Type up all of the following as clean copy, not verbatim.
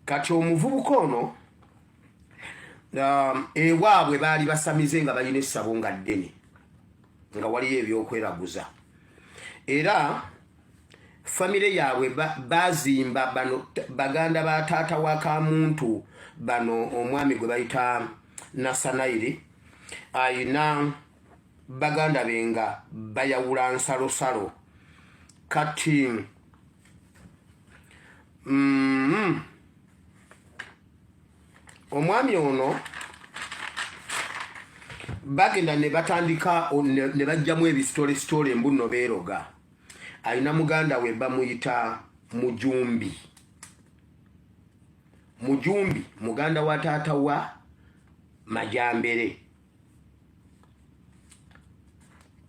Kati omuvubuka ono ewaabwe baali basamize nga balina essabo nga ddene, nga waliyo ebyokweraguza, era famire yaabwe bazimba bano baganda ba taata wa Kamuntu bano, omwami gwe bayita Nasanairi ayina baganda be nga bayawula nsalosalo. Kati omwami ono bagenda ne batandika ne bajjamu ebisitolesitole mbu nno beeroga. Alina muganda we bamuyita Mujumbi. Mujumbi muganda wa taata wa Majambere.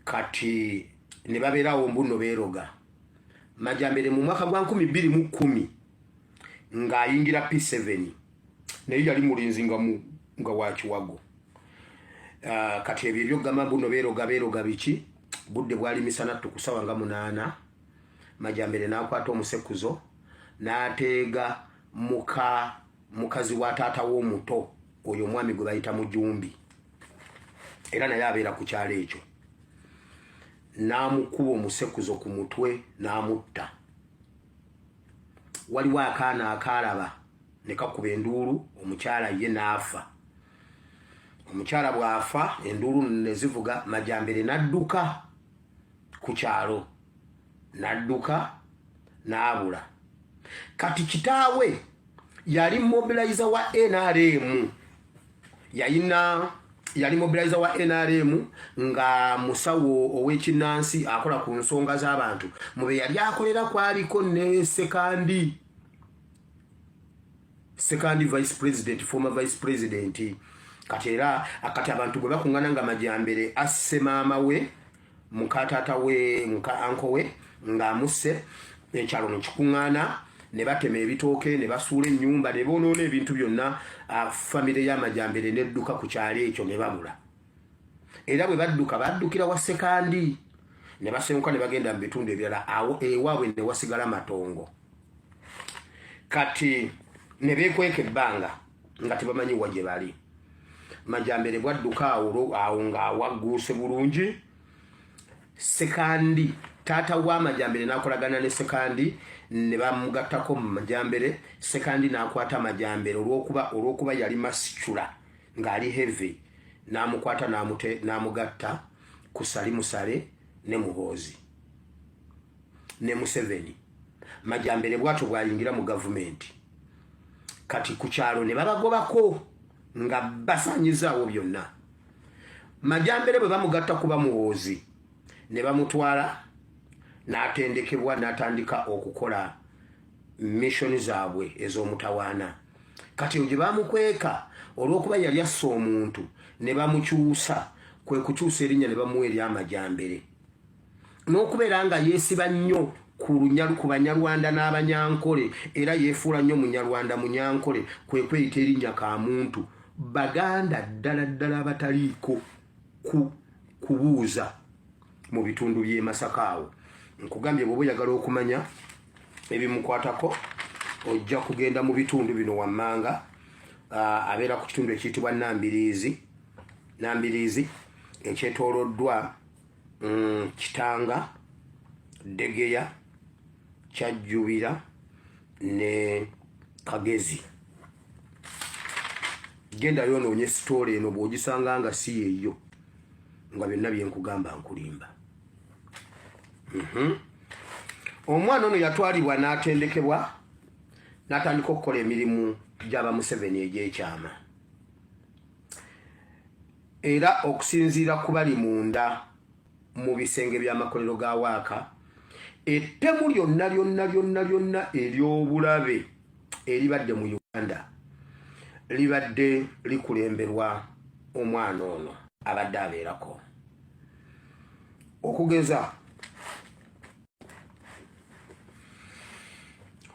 Kati ne babeerawo mbu nno beeroga. Majambere mu mwaka gwa 2010 ng'ayingira P7, naye yali mulinzi nga wa kiwago. Kati ebyo ebyokugamba mbu nno beeroga beeroga biki, budde bwali misana ttu kusawa nga 8, Majambere n'akwata omusekuzo n'ateega muka mukazi wa taata w'omuto oyo omwami gwe bayita Mujumbi, era naye abeera ku kyalo ekyo, n'amukuba omusekuzo ku mutwe n'amutta. Waliwo akaana akaalaba ne kakuba enduulu, omukyala ye n'afa. Omukyala bw'afa enduulu ne zivuga, Majambere n'adduka ku kyalo, n'adduka n'abula. Kati kitaawe yali mobilizer wa NRM, yalina yali mobilizer wa NRM nga musawo ow'ekinnansi akola ku nsonga z'abantu. Mu be yali akolera kwaliko ne Sekandi, Sekandi vice president, former vice president. Kati era kati abantu bwe bakuŋŋana nga Majambere asse maama we, muka taata we, muka anko we ng'amusse, ekyalo ne kikuŋŋaana ne batema ebitooke ne basuula ennyumba ne boonoona ebintu byonna. Famire y'Amajambere nedduka ku kyalo ekyo ne babula. Era bwe badduka baddukira wa Sekandi ne basenguka ne bagenda mu bitundu ebirala, awo ewaabwe ne wasigala matongo. Kati ne beekweka ebbanga nga tebamanyi wa gye bali. Majambere bwadduka awo awo ng'awagguuse bulungi, Sekandi taata wa Majambere n'akolagana ne Sekandi ne bamugattako mu Majambere. Sekandi n'akwata Majambere olw'okuba yali masicula ng'ali heavy, n'amukwata n'amugatta ku Salimu Sale ne Muhoozi ne Museveni. Majambere bwatyo bw'ayingira mu gavumenti. Kati ku kyalo ne babagobako nga basanyizaawo byonna. Majambere bwe bamugatta kuba Muhoozi ne bamutwala n'atendekebwa n'atandika okukola mission zaabwe ez'omutawaana. Kati eyo gye bamukweka, olw'okuba yali assa omuntu, ne bamukyusa, kwe kukyusa erinnya ne bamuwa ery'Amajambere, n'okubeera nga yeesiba nnyo ku Banyarwanda n'Abanyankole, era yeefuula nnyo Munyarwanda Munyankole, kwe kweyita erinnya Kamuntu. Baganda ddala ddala abataliiko ku kubuuza mu bitundu by'e Masaka awo, nkugambye, bw'oba oyagala okumanya ebimukwatako ojja kugenda mu bitundu bino wammanga. Abeera ku kitundu ekiyitibwa Nambiriizi, Nambiriizi ekyetooloddwa Kitanga, Ddegeya, Kyajjubira ne Kagezi. Genda yonoonye sitoola eno, bw'ogisanga nga si yeeyo, nga byonna byenkugamba nkulimba. Omwana ono yatwalibwa n'atendekebwa n'atandika okukola emirimu gy'aba Museveni egy'ekyama, era okusinziira ku bali munda mu bisenge by'amakolero ga waaka, ettemu lyonna lyonna lyonna lyonna ery'obulabe eribadde mu Uganda libadde likulemberwa omwana ono abadde abeerako. Okugeza,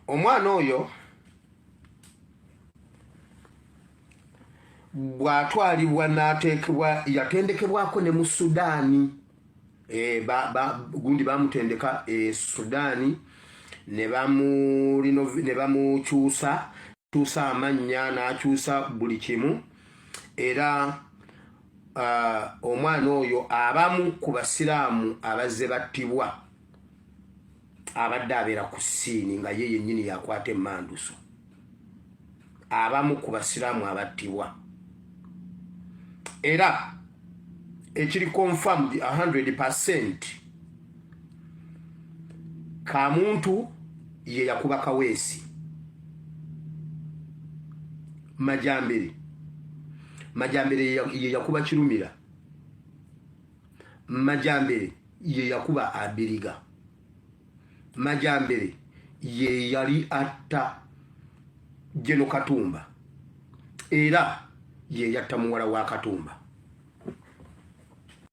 omwana oyo bw'atwalibwa n'ateekebwa, yatendekebwako ne mu Sudaani. Gundi bamutendeka e Sudaani ne bamukyusa. N'akyusa amannya, n'akyusa buli kimu. Era omwana oyo, abamu ku basiraamu abazze battibwa, abadde abeera ku scene nga ye yennyini yakwata emmanduso. Abamu ku basiraamu abattibwa, era ekiri confirmed 100%, Kamuntu ye yakuba Kaweesi. Majambere, Majambere ye yakuba Kirumira. Majambere ye yakuba Abiriga. Majambere ye yali atta General Katumba, era ye yatta muwala wa Katumba.